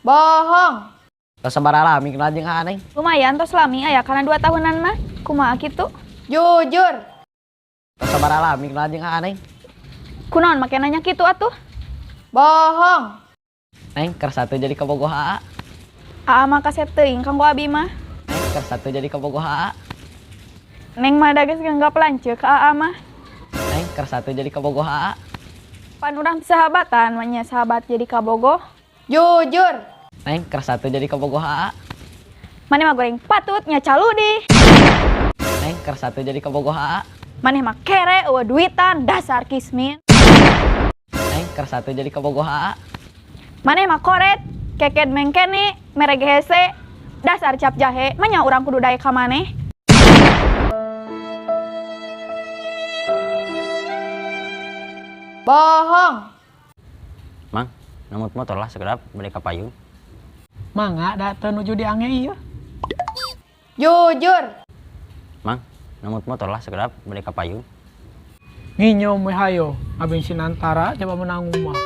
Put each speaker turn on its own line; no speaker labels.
Bohong.
Tos sabaraha lami kenal jeung Aa, Neng?
Lumayan tos lami aya kana 2 tahunan mah. Kumaha kitu?
Jujur.
Tos sabaraha lami kenal jeung Aa, Neng?
Kunaon make nanya kitu atuh?
Bohong.
Neng, kersa teu jadi kabogoh Aa.
Aa mah kasep teuing kanggo abi mah.
Neng, kersa teu jadi kabogoh Aa.
Neng mah da geus nganggap lanceuk ka Aa mah.
Neng, kersa teu jadi kabogoh Aa.
Pan urang sahabatan mah nya sahabat jadi kabogoh.
Jujur.
Neng, kersa teu jadi kabogoh Aa.
Maneh mah goreng patut nya caludi.
Neng, kersa teu jadi kabogoh Aa.
Maneh mah kere eueuh duitan dasar kismin.
Neng, kersa teu jadi kabogoh Aa.
Maneh mah koret, keked mengkene, mere hese, dasar cap jahe, mah nya urang kudu daek ka maneh.
Bohong.
Mang, ngemut motor lah sekedap beli ka payun.
Mangga da teu nuju diange ieu.
Jujur.
Mang, ngemut motor lah sekedap beli ka payun.
Nginyom we hayo, abeng sinantara coba menang mah.